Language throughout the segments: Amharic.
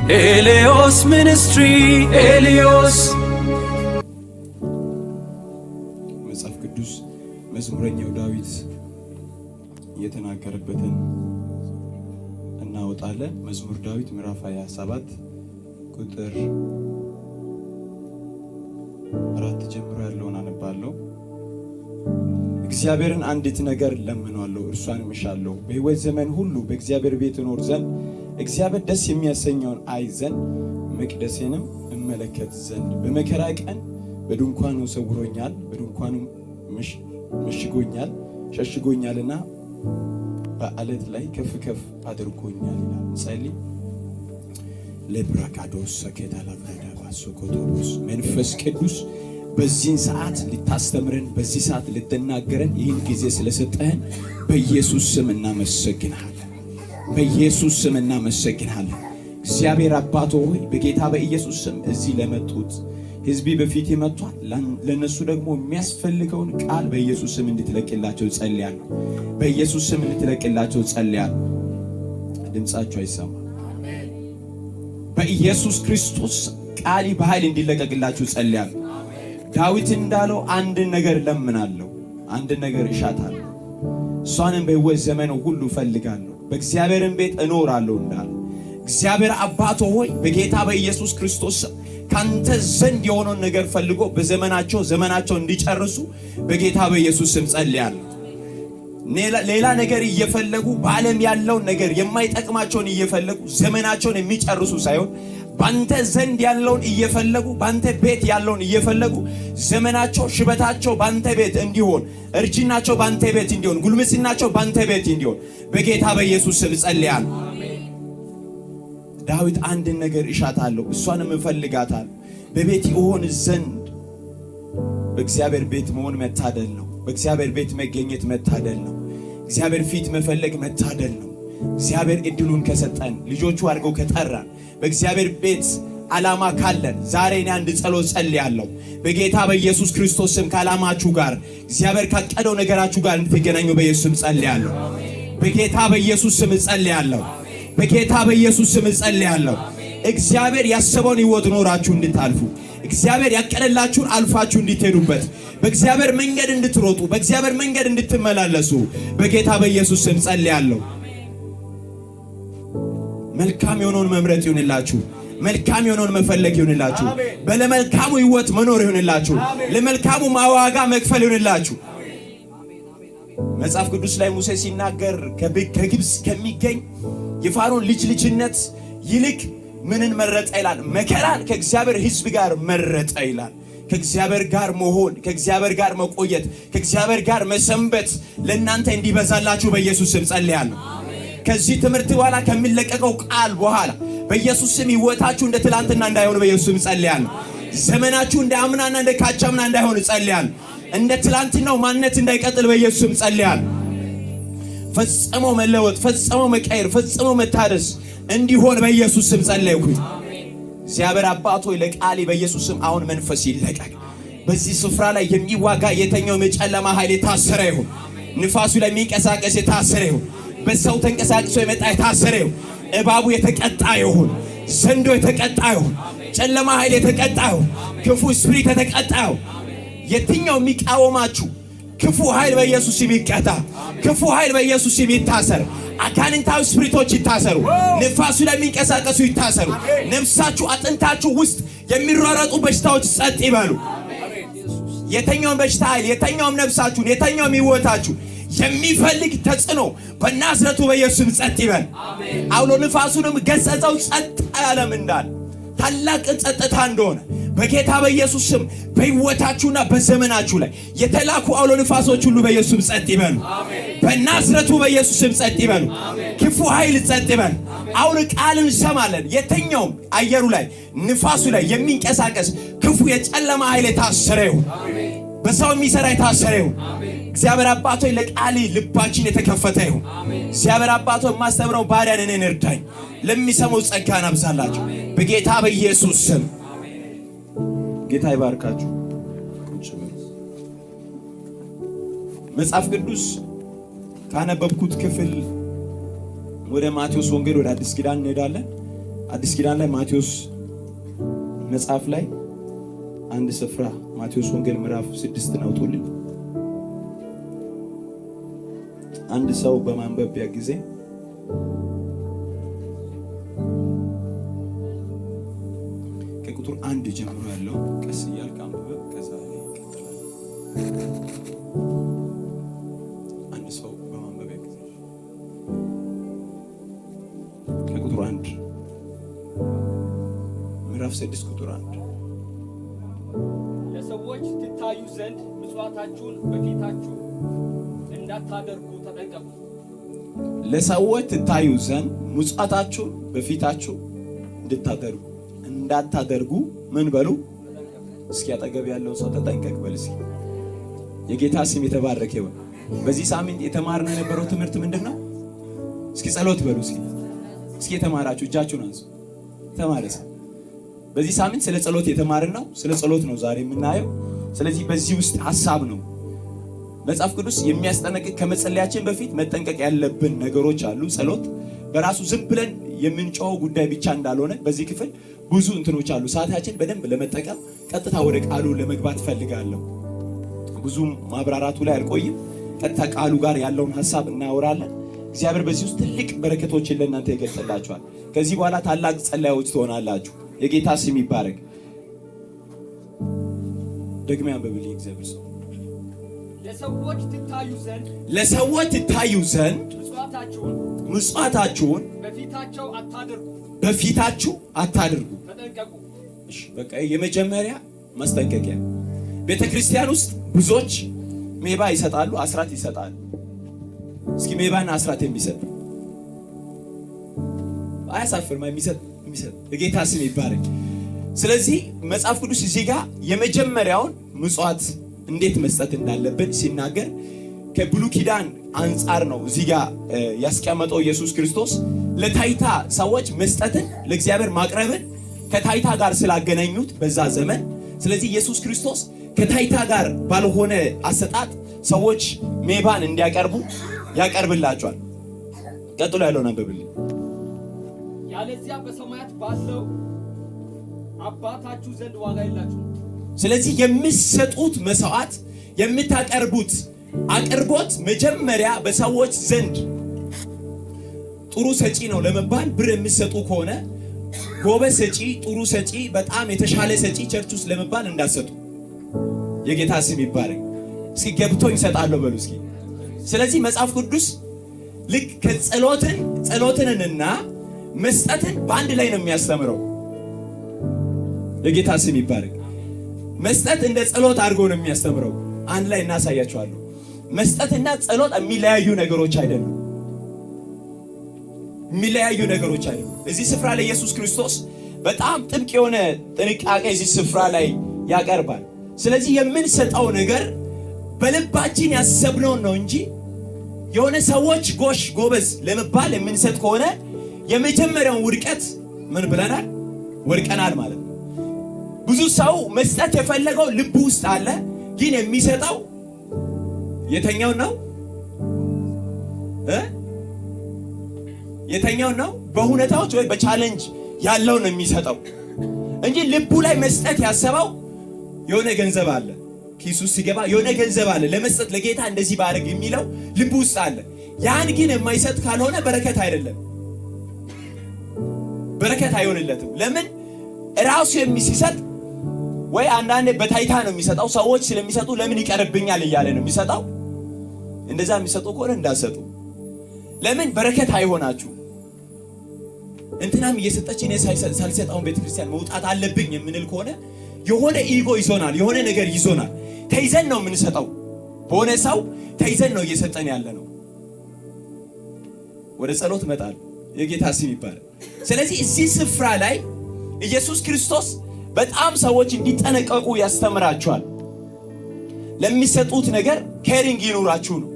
Elios Ministry, Elios. መጽሐፍ ቅዱስ መዝሙረኛው ዳዊት የተናገረበትን እናወጣለን። መዝሙር ዳዊት ምዕራፍ 27 ቁጥር 4 ጀምሮ ያለውን አነባለሁ። እግዚአብሔርን አንዲት ነገር ለምኗለሁ፣ እርሷንም እሻለሁ፣ በሕይወት ዘመን ሁሉ በእግዚአብሔር ቤት እኖር ዘንድ፣ እግዚአብሔር ደስ የሚያሰኘውን አይ ዘንድ፣ መቅደሴንም እመለከት ዘንድ። በመከራ ቀን በድንኳኑ ሰውሮኛል፣ በድንኳኑ መሽጎኛል፣ ሸሽጎኛልና በዓለት ላይ ከፍ ከፍ አድርጎኛል ይላል። እንጸልይ። ለብራካዶስ ሰኬታ ላብራዳ ባሶኮቶቦስ። መንፈስ ቅዱስ፣ በዚህን ሰዓት ልታስተምረን፣ በዚህ ሰዓት ልትናገረን ይህን ጊዜ ስለሰጠህን በኢየሱስ ስም እናመሰግንሃለን። በኢየሱስ ስም እናመሰግንሃለን። እግዚአብሔር አባቶ ሆይ፣ በጌታ በኢየሱስ ስም እዚህ ለመጡት ሕዝቢ በፊት መጥቷል። ለእነሱ ደግሞ የሚያስፈልገውን ቃል በኢየሱስ ስም እንድትለቅላቸው ጸልያለሁ። በኢየሱስ ስም እንድትለቅላቸው ጸልያለሁ። ድምፃቸው አይሰማ። በኢየሱስ ክርስቶስ ቃል በኃይል እንዲለቀቅላችሁ ጸልያለሁ። ዳዊት እንዳለው አንድን ነገር ለምናለሁ፣ አንድን ነገር እሻታለሁ፣ እሷንም በሕይወት ዘመን ሁሉ እፈልጋለሁ፣ በእግዚአብሔርን ቤት እኖራለሁ እንዳለ፣ እግዚአብሔር አባቶ ሆይ፣ በጌታ በኢየሱስ ክርስቶስ ካንተ ዘንድ የሆነውን ነገር ፈልጎ በዘመናቸው ዘመናቸው እንዲጨርሱ በጌታ በኢየሱስ ስም ጸልያለሁ። ሌላ ነገር እየፈለጉ፣ በዓለም ያለውን ነገር የማይጠቅማቸውን እየፈለጉ ዘመናቸውን የሚጨርሱ ሳይሆን፣ ባንተ ዘንድ ያለውን እየፈለጉ፣ ባንተ ቤት ያለውን እየፈለጉ ዘመናቸው ሽበታቸው ባንተ ቤት እንዲሆን፣ እርጅናቸው ባንተ ቤት እንዲሆን፣ ጉልምስናቸው ባንተ ቤት እንዲሆን በጌታ በኢየሱስ ስም ጸልያለሁ። ዳዊት አንድን ነገር እሻታለሁ፣ እሷንም እፈልጋታለሁ፣ በቤት እሆን ዘንድ። በእግዚአብሔር ቤት መሆን መታደል ነው። በእግዚአብሔር ቤት መገኘት መታደል ነው። እግዚአብሔር ፊት መፈለግ መታደል ነው። እግዚአብሔር እድሉን ከሰጠን፣ ልጆቹ አድርገው ከጠራን፣ በእግዚአብሔር ቤት ዓላማ ካለን፣ ዛሬ እኔ አንድ ጸሎት ጸልያለሁ። በጌታ በኢየሱስ ክርስቶስ ስም ከዓላማችሁ ጋር፣ እግዚአብሔር ካቀደው ነገራችሁ ጋር እንድትገናኙ በኢየሱስ ስም ጸልያለሁ። በጌታ በኢየሱስ ስም ጸልያለሁ። በጌታ በኢየሱስ ስም ጸልያለሁ። እግዚአብሔር ያሰበውን ሕይወት ኖራችሁ እንድታልፉ፣ እግዚአብሔር ያቀደላችሁን አልፋችሁ እንድትሄዱበት፣ በእግዚአብሔር መንገድ እንድትሮጡ፣ በእግዚአብሔር መንገድ እንድትመላለሱ በጌታ በኢየሱስ ስም ጸልያለሁ። መልካም የሆነውን መምረጥ ይሁንላችሁ። መልካም የሆነውን መፈለግ ይሁንላችሁ። በለመልካሙ ሕይወት መኖር ይሁንላችሁ። ለመልካሙ ዋጋ መክፈል ይሁንላችሁ። መጽሐፍ ቅዱስ ላይ ሙሴ ሲናገር ከግብፅ ከሚገኝ የፋሮን ልጅ ልጅነት ይልቅ ምንን መረጠ ይላል? መከራን ከእግዚአብሔር ሕዝብ ጋር መረጠ ይላል። ከእግዚአብሔር ጋር መሆን፣ ከእግዚአብሔር ጋር መቆየት፣ ከእግዚአብሔር ጋር መሰንበት ለእናንተ እንዲበዛላችሁ በኢየሱስ ስም ጸልያለሁ። ከዚህ ትምህርት በኋላ፣ ከሚለቀቀው ቃል በኋላ በኢየሱስ ስም ሕይወታችሁ እንደ ትላንትና እንዳይሆን በኢየሱስ ስም ጸልያለሁ። ዘመናችሁ እንደ አምናና እንደ ካቻምና እንዳይሆን ጸልያለሁ። እንደ ትላንትናው ማንነት እንዳይቀጥል በኢየሱስ ስም ጸልያለሁ። ፈጽሞ መለወጥ፣ ፈጽሞ መቀየር፣ ፈጽሞ መታደስ እንዲሆን በኢየሱስ ስም ጸለይኩኝ። እግዚአብሔር አባት ሆይ፣ ለቃሌ በኢየሱስ ስም አሁን መንፈስ ይለቀቅ። በዚህ ስፍራ ላይ የሚዋጋ የትኛውም የጨለማ ኃይል የታሰረ ይሁን። ንፋሱ ላይ የሚንቀሳቀስ የታሰረ ይሁን። በሰው ተንቀሳቅሶ የመጣ የታሰረ ይሁን። እባቡ የተቀጣ ይሁን። ዘንዶ የተቀጣ ይሁን። ጨለማ ኃይል የተቀጣ ይሁን። ክፉ spirit የተቀጣ ይሁን። የትኛው የሚቃወማችሁ ክፉ ኃይል በኢየሱስ ስም ይቀጣ። ክፉ ኃይል በኢየሱስ ስም ይታሰር። አጋንንታዊ spirit ኦች ይታሰሩ። ንፋሱ ላይ የሚንቀሳቀሱ ይታሰሩ። ነፍሳችሁ፣ አጥንታችሁ ውስጥ የሚሯሯጡ በሽታዎች ጸጥ ይበሉ። የትኛውም በሽታ ኃይል፣ የትኛውም ነፍሳችሁን፣ የትኛውም ሕይወታችሁ የሚፈልግ ተጽዕኖ በናዝረቱ በኢየሱስ ስም ጸጥ ይበል። አውሎ ንፋሱንም ገሰጸው፣ ጸጥ አለም እንዳለ፣ ታላቅ ጸጥታ እንደሆነ፣ በጌታ በኢየሱስ ስም በሕይወታችሁና በዘመናችሁ ላይ የተላኩ አውሎ ንፋሶች ሁሉ በኢየሱስ ስም ጸጥ ይበሉ። በናዝረቱ በኢየሱስ ስም ጸጥ ይበሉ። ክፉ ኃይል ጸጥ ይበል። አሁን ቃል እንሰማለን። የትኛውም አየሩ ላይ፣ ንፋሱ ላይ የሚንቀሳቀስ ክፉ የጨለማ ኃይል የታሰረ ይሁን። በሰው የሚሰራ የታሰረ ይሁን። እግዚአብሔር አባቶ፣ ለቃል ልባችን የተከፈተ ይሁን። እግዚአብሔር አባቶ፣ የማስተምረው ባሪያን እኔን እርዳኝ። ለሚሰማው ጸጋን አብዛላቸው በጌታ በኢየሱስ ስም። ጌታ ይባርካችሁ። ቁጭ በሉ። መጽሐፍ ቅዱስ ካነበብኩት ክፍል ወደ ማቴዎስ ወንጌል፣ ወደ አዲስ ኪዳን እንሄዳለን። አዲስ ኪዳን ላይ ማቴዎስ መጽሐፍ ላይ አንድ ስፍራ ማቴዎስ ወንጌል ምዕራፍ 6 አውጡልኝ። አንድ ሰው በማንበቢያ ጊዜ ከቁጥር 1 ጀምሮ ያለው ቀስ እያልክ አንብበህ ከዛ ላይ ይቀጥላል። አንድ ሰው በማንበቢያ ጊዜ ከቁጥር 1 ምዕራፍ 6 ቁጥር 1 ለሰዎች ትታዩ ዘንድ ምጽዋታችሁን በፊታችሁ እንዳታደርጉ ተጠንቀቁ። ለሰዎች ትታዩ ዘንድ ምጽዋታችሁን በፊታችሁ እንዳታደርጉ ምን በሉ? እስኪ አጠገብ ያለውን ሰው ተጠንቀቅ በል እስኪ። የጌታ ስም የተባረከ ይሁን። በዚህ ሳምንት የተማርነው የነበረው ትምህርት ምንድነው? እስኪ ጸሎት በሉ እስኪ። እስኪ የተማራችሁ እጃችሁን አንሱ። ተማረስ። በዚህ ሳምንት ስለ ጸሎት የተማርነው ስለ ጸሎት ነው ዛሬ የምናየው። ስለዚህ በዚህ ውስጥ ሐሳብ ነው መጽሐፍ ቅዱስ የሚያስጠነቅቅ። ከመጸለያችን በፊት መጠንቀቅ ያለብን ነገሮች አሉ። ጸሎት በራሱ ዝም ብለን የምንጮኸው ጉዳይ ብቻ እንዳልሆነ በዚህ ክፍል ብዙ እንትኖች አሉ። ሰዓታችን በደንብ ለመጠቀም ቀጥታ ወደ ቃሉ ለመግባት ፈልጋለሁ። ብዙ ማብራራቱ ላይ አልቆይም። ቀጥታ ቃሉ ጋር ያለውን ሐሳብ እናወራለን። እግዚአብሔር በዚህ ውስጥ ትልቅ በረከቶችን ለእናንተ ይገልጽላችኋል። ከዚህ በኋላ ታላቅ ጸላዮች ትሆናላችሁ። የጌታ ስም ይባረክ። ደግሜ አንብብልኝ እግዚአብሔር ሰው። ለሰዎች ትታዩ ዘንድ ለሰዎች ትታዩ ዘንድ ምጽዋታችሁን በፊታቸው አታድርጉ በፊታችሁ አታድርጉ። ተጠንቀቁ። እሺ በቃ የመጀመሪያ ማስጠንቀቂያ። ቤተክርስቲያን ውስጥ ብዙዎች ሜባ ይሰጣሉ፣ አስራት ይሰጣሉ። እስኪ ሜባና አስራት የሚሰጥ አያሳፍርም? የሚሰጥ የጌታ ስም ይባረክ። ስለዚህ መጽሐፍ ቅዱስ እዚህ ጋር የመጀመሪያውን ምጽዋት እንዴት መስጠት እንዳለብን ሲናገር ከብሉይ ኪዳን አንጻር ነው እዚህ ጋር ያስቀመጠው። ኢየሱስ ክርስቶስ ለታይታ ሰዎች መስጠትን ለእግዚአብሔር ማቅረብን ከታይታ ጋር ስላገናኙት በዛ ዘመን፣ ስለዚህ ኢየሱስ ክርስቶስ ከታይታ ጋር ባልሆነ አሰጣጥ ሰዎች ሜባን እንዲያቀርቡ ያቀርብላቸዋል። ቀጥሎ ያለውን አንብብልኝ። ያለዚያ በሰማያት ባለው አባታችሁ ዘንድ ዋጋ የላችሁም። ስለዚህ የምትሰጡት መስዋዕት የምታቀርቡት አቅርቦት መጀመሪያ በሰዎች ዘንድ ጥሩ ሰጪ ነው ለመባል ብር የምትሰጡ ከሆነ ጎበዝ ሰጪ፣ ጥሩ ሰጪ፣ በጣም የተሻለ ሰጪ church ውስጥ ለመባል እንዳትሰጡ። የጌታ ስም ይባረክ። እስኪ ገብቶኝ እሰጣለሁ በሉ እስኪ። ስለዚህ መጽሐፍ ቅዱስ ልክ ከጸሎትን ጸሎትንና መስጠትን በአንድ ላይ ነው የሚያስተምረው። የጌታ ስም ይባረክ። መስጠት እንደ ጸሎት አድርጎ ነው የሚያስተምረው። አንድ ላይ እናሳያቸዋለሁ። መስጠትና ጸሎት የሚለያዩ ነገሮች አይደሉም። የሚለያዩ ነገሮች አይደሉም። እዚህ ስፍራ ላይ ኢየሱስ ክርስቶስ በጣም ጥብቅ የሆነ ጥንቃቄ እዚህ ስፍራ ላይ ያቀርባል። ስለዚህ የምንሰጠው ነገር በልባችን ያሰብነውን ነው እንጂ የሆነ ሰዎች ጎሽ ጎበዝ ለመባል የምንሰጥ ከሆነ የመጀመሪያውን ውድቀት ምን ብለናል? ወድቀናል ማለት ነው። ብዙ ሰው መስጠት የፈለገው ልቡ ውስጥ አለ፣ ግን የሚሰጠው የተኛው ነው የተኛው ነው በሁኔታዎች ወይ በ challenge ያለው ነው የሚሰጠው እንጂ ልቡ ላይ መስጠት ያሰበው የሆነ ገንዘብ አለ፣ ኪሱ ሲገባ የሆነ ገንዘብ አለ ለመስጠት ለጌታ እንደዚህ ባደርግ የሚለው ልቡ ውስጥ አለ። ያን ግን የማይሰጥ ካልሆነ በረከት አይደለም፣ በረከት አይሆንለትም። ለምን ራሱ የሚሰጥ ወይ አንዳንዴ በታይታ ነው የሚሰጠው። ሰዎች ስለሚሰጡ ለምን ይቀርብኛል እያለ ነው የሚሰጠው። እንደዛ የሚሰጡ ከሆነ እንዳሰጡ። ለምን በረከት አይሆናችሁ። እንትናም እየሰጠች እኔ ሳልሰጣውን ቤተክርስቲያን መውጣት አለብኝ የምንል ከሆነ የሆነ ኢጎ ይዞናል፣ የሆነ ነገር ይዞናል። ተይዘን ነው የምንሰጠው። በሆነ ሰው ተይዘን ነው እየሰጠን ያለ ነው። ወደ ጸሎት እመጣለሁ። የጌታ ስም ይባላል። ስለዚህ እዚህ ስፍራ ላይ ኢየሱስ ክርስቶስ በጣም ሰዎች እንዲጠነቀቁ ያስተምራቸዋል። ለሚሰጡት ነገር caring ይኑራችሁ ነው።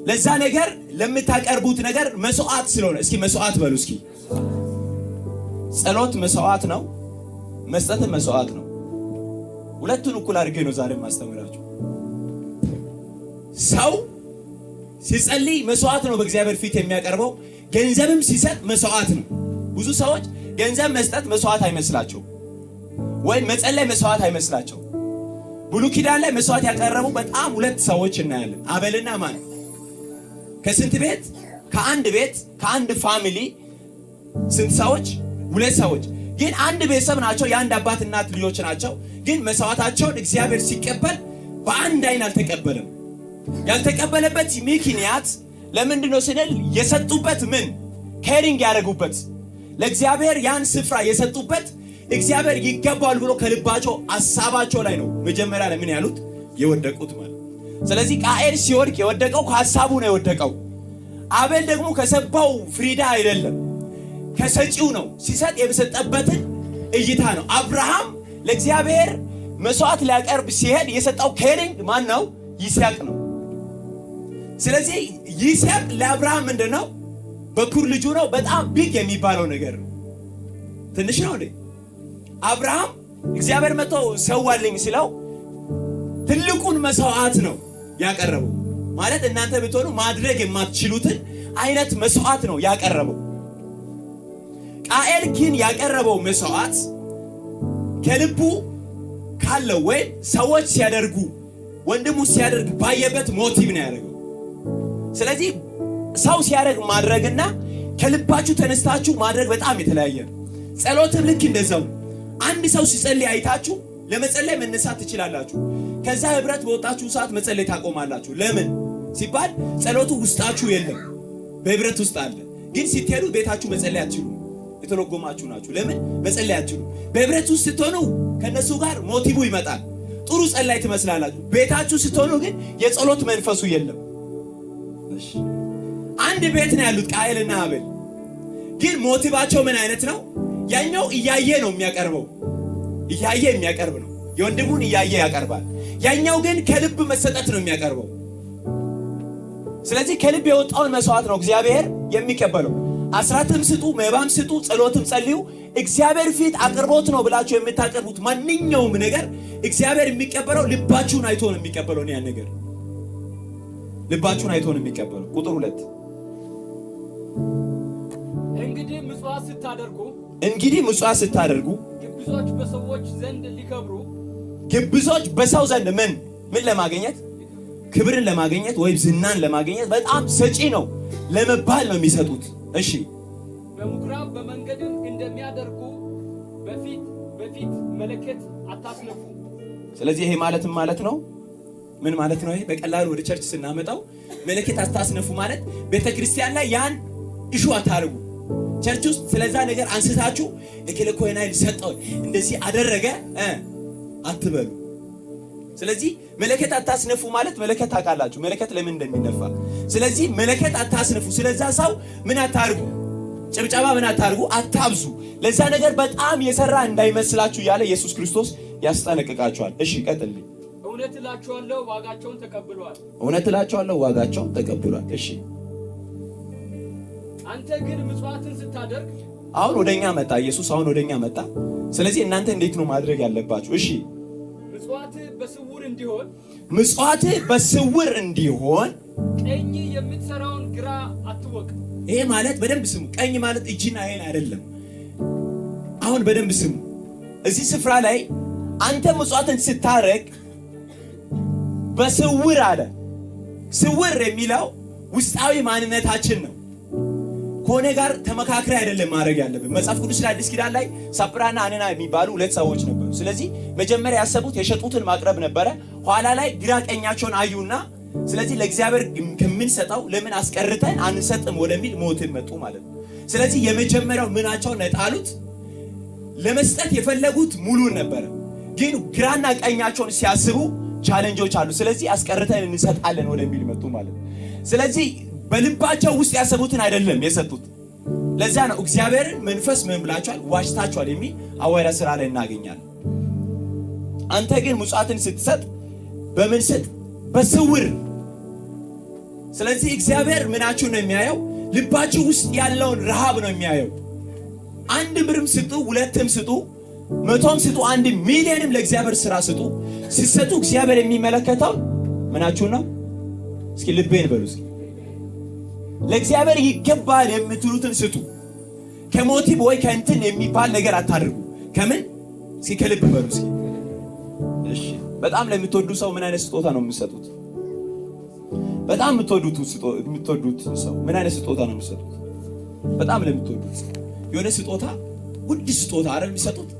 ለዛ ነገር ለምታቀርቡት ነገር መስዋዕት ስለሆነ፣ እስኪ መስዋዕት በሉ እስኪ። ጸሎት መስዋዕት ነው፣ መስጠት መስዋዕት ነው። ሁለቱን እኩል አድርጌ ነው ዛሬ የማስተምራችሁ። ሰው ሲጸልይ መስዋዕት ነው በእግዚአብሔር ፊት የሚያቀርበው። ገንዘብም ሲሰጥ መስዋዕት ነው። ብዙ ሰዎች ገንዘብ መስጠት መስዋዕት አይመስላቸው ወይም መጸለይ መስዋዕት አይመስላቸው። ብሉይ ኪዳን ላይ መስዋዕት ያቀረቡ በጣም ሁለት ሰዎች እናያለን። አቤልና ማን? ከስንት ቤት? ከአንድ ቤት፣ ከአንድ family ስንት ሰዎች? ሁለት ሰዎች። ግን አንድ ቤተሰብ ናቸው። የአንድ አባት እናት ልጆች ናቸው። ግን መስዋዕታቸውን እግዚአብሔር ሲቀበል በአንድ አይን አልተቀበለም። ያልተቀበለበት ምክንያት ለምንድን ነው ስንል የሰጡበት ምን caring ያደረጉበት ለእግዚአብሔር ያን ስፍራ የሰጡበት እግዚአብሔር ይገባዋል ብሎ ከልባቸው ሀሳባቸው ላይ ነው መጀመሪያ ላይ ምን ያሉት የወደቁት ማለት። ስለዚህ ቃኤል ሲወድቅ የወደቀው ከሀሳቡ ነው የወደቀው። አቤል ደግሞ ከሰባው ፍሪዳ አይደለም ከሰጪው ነው። ሲሰጥ የሰጠበትን እይታ ነው። አብርሃም ለእግዚአብሔር መስዋዕት ሊያቀርብ ሲሄድ የሰጠው caring ማን ነው? ይስሐቅ ነው። ስለዚህ ይስሐቅ ለአብርሃም ምንድን ነው? በኩር ልጁ ነው። በጣም big የሚባለው ነገር ነው። ትንሽ ነው እንዴ? አብርሃም እግዚአብሔር መጥቶ ሰዋልኝ ሲለው ትልቁን መስዋዕት ነው ያቀረበው። ማለት እናንተ ብትሆኑ ማድረግ የማትችሉትን አይነት መስዋዕት ነው ያቀረበው። ቃኤል ግን ያቀረበው መስዋዕት ከልቡ ካለው ወይም ሰዎች ሲያደርጉ ወንድሙ ሲያደርግ ባየበት motive ነው ያደረገው። ስለዚህ ሰው ሲያደርግ ማድረግና ከልባችሁ ተነስታችሁ ማድረግ በጣም የተለያየ ነው። ጸሎትም ልክ እንደዛው። አንድ ሰው ሲጸልይ አይታችሁ ለመጸለይ መነሳት ትችላላችሁ። ከዛ ህብረት በወጣችሁ ሰዓት መጸለይ ታቆማላችሁ። ለምን ሲባል ጸሎቱ ውስጣችሁ የለም፣ በህብረት ውስጥ አለ። ግን ስትሄዱ ቤታችሁ መጸለይ አትችሉም። የተረገማችሁ ናችሁ። ለምን መጸለይ አትችሉም? በህብረት ውስጥ ስትሆኑ ከነሱ ጋር motive ይመጣል። ጥሩ ጸላይ ትመስላላችሁ። ቤታችሁ ስትሆኑ ግን የጸሎት መንፈሱ የለም። እሺ፣ አንድ ቤት ነው ያሉት ቃየልና አቤል። ግን motive ኣቸው ምን አይነት ነው? ያኛው እያየ ነው የሚያቀርበው፣ እያየ የሚያቀርብ ነው። የወንድሙን እያየ ያቀርባል። ያኛው ግን ከልብ መሰጠት ነው የሚያቀርበው። ስለዚህ ከልብ የወጣውን መስዋዕት ነው እግዚአብሔር የሚቀበለው። አስራትም ስጡ፣ መባም ስጡ፣ ጸሎትም ጸልዩ። እግዚአብሔር ፊት አቅርቦት ነው ብላችሁ የምታቀርቡት ማንኛውም ነገር እግዚአብሔር የሚቀበለው ልባችሁን አይቶ ነው የሚቀበለው። ያን ነገር ልባችሁን አይቶ ነው የሚቀበለው። ቁጥር 2። እንግዲህ ምጽዋት ስታደርጉ እንግዲህ ምጽዋት ስታደርጉ ግብዞች በሰዎች ዘንድ ሊከብሩ ግብዞች በሰው ዘንድ ምን ለማግኘት፣ ክብርን ለማግኘት ወይም ዝናን ለማግኘት በጣም ሰጪ ነው ለመባል ነው የሚሰጡት። እሺ፣ በምኩራብ በመንገድም እንደሚያደርጉ በፊት በፊት መለከት አታስነፉ። ስለዚህ ይሄ ማለት ምን ማለት ነው? ምን ማለት ነው? ይሄ በቀላሉ ወደ church ስናመጣው መለከት አታስነፉ ማለት ቤተክርስቲያን ላይ ያን issue አታርጉ። Church ውስጥ ስለዛ ነገር አንስታችሁ እከሌ እኮ ይሄን ኃይል ሰጠው እንደዚህ አደረገ አትበሉ። ስለዚህ መለከት አታስነፉ ማለት መለከት ታውቃላችሁ፣ መለከት ለምን እንደሚነፋ። ስለዚህ መለከት አታስነፉ፣ ስለዛ ሰው ምን አታርጉ፣ ጭብጨባ ምን አታርጉ፣ አታብዙ። ለዛ ነገር በጣም የሰራ እንዳይመስላችሁ እያለ ኢየሱስ ክርስቶስ ያስጠነቅቃቸዋል። እሺ ቀጥልልኝ። እውነት እላችኋለሁ ዋጋቸውን ተቀብለዋል። እውነት እላችኋለሁ ዋጋቸውን ተቀብሏል። እሺ፣ አንተ ግን ምጽዋትን ስታደርግ አሁን ወደኛ መጣ ኢየሱስ፣ አሁን ወደኛ መጣ። ስለዚህ እናንተ እንዴት ነው ማድረግ ያለባችሁ? እሺ፣ ምጽዋትህ በስውር እንዲሆን ምጽዋትህ በስውር እንዲሆን ቀኝ የምትሰራውን ግራ አትወቅ። ይሄ ማለት በደንብ ስሙ። ቀኝ ማለት እጅና አይን አይደለም። አሁን በደንብ ስሙ። እዚህ ስፍራ ላይ አንተ ምጽዋትን ስታረግ በስውር አለ። ስውር የሚለው ውስጣዊ ማንነታችን ነው። ከሆነ ጋር ተመካክረ አይደለም ማድረግ ያለብን። መጽሐፍ ቅዱስ ላይ አዲስ ኪዳን ላይ ሳጲራና አናንያ የሚባሉ ሁለት ሰዎች ነበሩ። ስለዚህ መጀመሪያ ያሰቡት የሸጡትን ማቅረብ ነበረ። ኋላ ላይ ግራ ቀኛቸውን አዩና ስለዚህ ለእግዚአብሔር ከምንሰጠው ለምን አስቀርተን አንሰጥም ወደሚል motive መጡ ማለት ነው። ስለዚህ የመጀመሪያው ምናቸውን ነጣሉት። ለመስጠት የፈለጉት ሙሉን ነበረ፣ ግን ግራና ቀኛቸውን ሲያስቡ challenge ኦች አሉ። ስለዚህ አስቀርተን እንሰጣለን ወደሚል መጡ ማለት ነው። ስለዚህ በልባቸው ውስጥ ያሰቡትን አይደለም የሰጡት። ለዛ ነው እግዚአብሔርን መንፈስ ምን ብላችኋል? ዋሽታችኋል የሚል ሐዋርያ ሥራ ላይ እናገኛለን። አንተ ግን ምጽዋትን ስትሰጥ በምን ስጥ? በስውር። ስለዚህ እግዚአብሔር ምናችሁ ነው የሚያየው? ልባችሁ ውስጥ ያለውን ረሃብ ነው የሚያየው። አንድ ብርም ስጡ፣ ሁለትም ስጡ፣ 100ም ስጡ፣ 1 ሚሊዮንም ለእግዚአብሔር ስራ ስጡ። ሲሰጡ እግዚአብሔር የሚመለከተው ምናችሁ ነው? እስኪ ልቤን በሉ እስኪ። ለእግዚአብሔር ይገባል የምትሉትን ስጡ። ከ motive ወይ ከእንትን የሚባል ነገር አታድርጉ። ከምን? እስኪ ከልብ በሉ እስኪ። እሺ፣ በጣም ለምትወዱ ሰው ምን አይነት ስጦታ ነው የምትሰጡት? በጣም የምትወዱት ሰው ምን አይነት ስጦታ ነው የምትሰጡት? በጣም ለምትወዱት ሰው የሆነ ስጦታ፣ ውድ ስጦታ አይደል የሚሰጡት?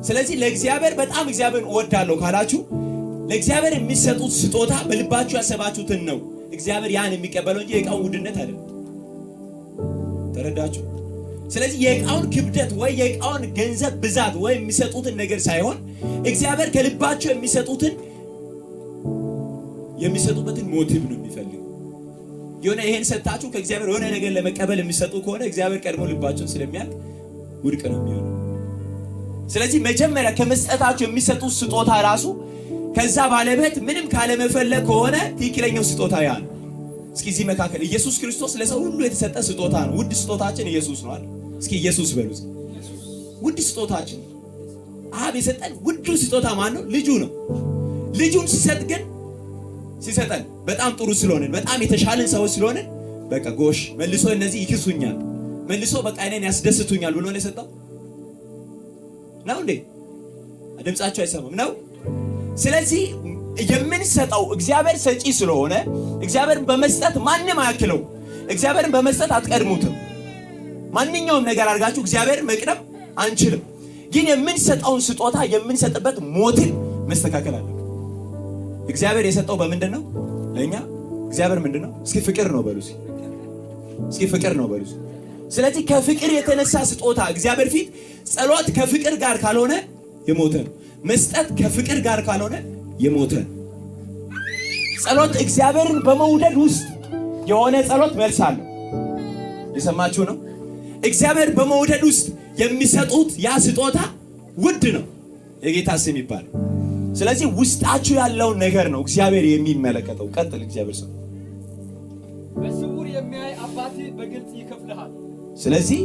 ስለዚህ ለእግዚአብሔር በጣም እግዚአብሔርን እወዳለሁ ካላችሁ ለእግዚአብሔር የሚሰጡት ስጦታ በልባችሁ ያሰባችሁትን ነው። እግዚአብሔር ያን የሚቀበለው እንጂ የእቃውን ውድነት አይደለም። ተረዳችሁ? ስለዚህ የእቃውን ክብደት ወይ የእቃውን ገንዘብ ብዛት ወይ የሚሰጡትን ነገር ሳይሆን እግዚአብሔር ከልባቸው የሚሰጡትን፣ የሚሰጡበትን motive ነው የሚፈልገው። የሆነ ይሄን ሰጣችሁ ከእግዚአብሔር የሆነ ነገር ለመቀበል የሚሰጡ ከሆነ እግዚአብሔር ቀድሞ ልባቸውን ስለሚያውቅ ውድቅ ነው የሚሆነው። ስለዚህ መጀመሪያ ከመስጠታችሁ የሚሰጡት ስጦታ ራሱ ከዛ ባለቤት ምንም ካለመፈለግ ከሆነ ትክክለኛው ስጦታ ያ ነው። እስኪ እዚህ መካከል ኢየሱስ ክርስቶስ ለሰው ሁሉ የተሰጠ ስጦታ ነው። ውድ ስጦታችን ኢየሱስ ነው አይደል? እስኪ ኢየሱስ በሉ። ውድ ስጦታችን፣ አብ የሰጠን ውዱ ስጦታ ማን ነው? ልጁ ነው። ልጁን ሲሰጥ ግን ሲሰጠን በጣም ጥሩ ስለሆንን፣ በጣም የተሻለን ሰዎች ስለሆንን፣ በቃ ጎሽ መልሶ እነዚህ ይክሱኛል፣ መልሶ በቃ እኔን ያስደስቱኛል ብሎ ነው የሰጠው ነው እንዴ? ድምጻቸው አይሰማም ነው። ስለዚህ የምንሰጠው እግዚአብሔር ሰጪ ስለሆነ እግዚአብሔርን በመስጠት ማንም አያክለው። እግዚአብሔርን በመስጠት አትቀድሙትም። ማንኛውም ነገር አድርጋችሁ እግዚአብሔርን መቅደም አንችልም። ግን የምንሰጠውን ስጦታ የምንሰጥበት motive መስተካከል አለበት። እግዚአብሔር የሰጠው በምንድን ነው? ለእኛ እግዚአብሔር ምንድን ነው? እስኪ ፍቅር ነው በሉ። እስኪ ፍቅር ነው በሉ። ስለዚህ ከፍቅር የተነሳ ስጦታ እግዚአብሔር ፊት ጸሎት ከፍቅር ጋር ካልሆነ የሞተ ነው። መስጠት ከፍቅር ጋር ካልሆነ የሞተ ነው። ጸሎት እግዚአብሔርን በመውደድ ውስጥ የሆነ ጸሎት መልስ አለው። የሰማችሁ ነው። እግዚአብሔር በመውደድ ውስጥ የሚሰጡት ያ ስጦታ ውድ ነው። የጌታ ስም ይባላል። ስለዚህ ውስጣችሁ ያለውን ነገር ነው እግዚአብሔር የሚመለከተው። ቀጥል እግዚአብሔር ሰው። በስውር የሚያይ አባትህ በግልጽ ይከፍልሃል። ስለዚህ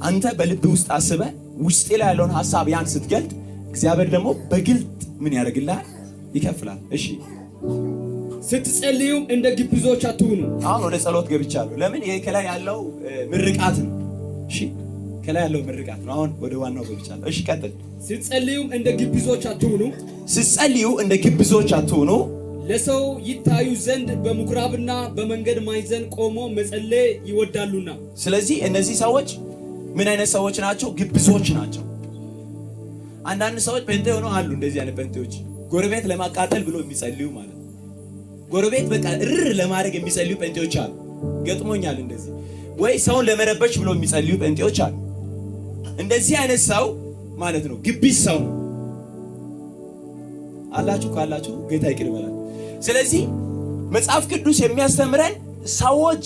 አንተ በልብ ውስጥ አስበህ ውስጤ ላይ ያለውን ሀሳብ ያን ስትገልጥ እግዚአብሔር ደግሞ በግልጥ ምን ያደርግልሃል? ይከፍላል። እሺ። ስትጸልዩም እንደ ግብዞች አትሁኑ። አሁን ወደ ጸሎት ገብቻለሁ። ለምን? ይሄ ከላይ ያለው ምርቃት ነው። እሺ፣ ከላይ ያለው ምርቃት ነው። አሁን ወደ ዋናው ገብቻለሁ። እሺ፣ ቀጥል። ስትጸልዩም እንደ ግብዞች አትሁኑ። ስትጸልዩ እንደ ግብዞች አትሁኑ። ለሰው ይታዩ ዘንድ በምኩራብና በመንገድ ማዕዘን ቆሞ መጸለይ ይወዳሉና። ስለዚህ እነዚህ ሰዎች ምን አይነት ሰዎች ናቸው? ግብዞች ናቸው። አንዳንድ ሰዎች ጴንጤ ሆነው አሉ። እንደዚህ አይነት ጴንጤዎች ጎረቤት ለማቃጠል ብሎ የሚጸልዩ ማለት ነው። ጎረቤት በቃ እርር ለማድረግ የሚጸልዩ ጴንጤዎች አሉ። ገጥሞኛል። እንደዚህ ወይ ሰውን ለመረበሽ ብሎ የሚጸልዩ ጴንጤዎች አሉ። እንደዚህ አይነት ሰው ማለት ነው ግብዝ ሰው ነው። አላችሁ? ካላችሁ ጌታ ይቅር ይበላል። ስለዚህ መጽሐፍ ቅዱስ የሚያስተምረን ሰዎች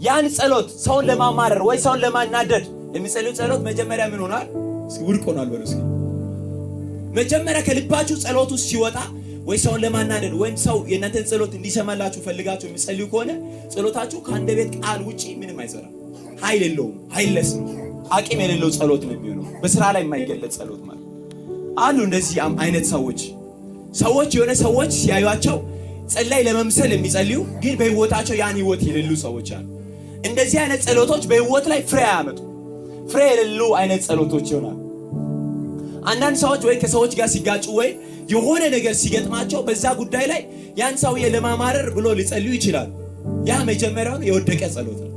ያን ጸሎት ሰውን ለማማረር ወይ ሰውን ለማናደድ የሚጸልዩ ጸሎት መጀመሪያ ምን ሆኗል? እስኪ ውድቅ ሆኗል በሉ እስኪ። መጀመሪያ ከልባችሁ ጸሎቱ ሲወጣ ወይ ሰውን ለማናደድ ወይም ሰው የእናንተን ጸሎት እንዲሰማላችሁ ፈልጋችሁ የሚጸልዩ ከሆነ ጸሎታችሁ ከአንደበት ቃል ውጪ ምንም አይሰራም። ኃይል የለውም። Powerless ነው። አቅም የሌለው ጸሎት ነው የሚሆነው። በስራ ላይ የማይገለጽ ጸሎት ማለት አሉ። እንደዚህ አይነት ሰዎች የሆነ ሰዎች ሲያዩቸው ጸላይ ለመምሰል የሚጸልዩ ግን በህይወታቸው ያን ህይወት የሌሉ ሰዎች አሉ። እንደዚህ አይነት ጸሎቶች በህይወት ላይ ፍሬ አያመጡ። ፍሬ የሌሉ አይነት ጸሎቶች ይሆናል። አንዳንድ ሰዎች ወይ ከሰዎች ጋር ሲጋጩ ወይ የሆነ ነገር ሲገጥማቸው በዛ ጉዳይ ላይ ያን ሰውዬ ለማማረር ብሎ ሊጸልዩ ይችላሉ። ያ መጀመሪያውን የወደቀ ጸሎት ነው።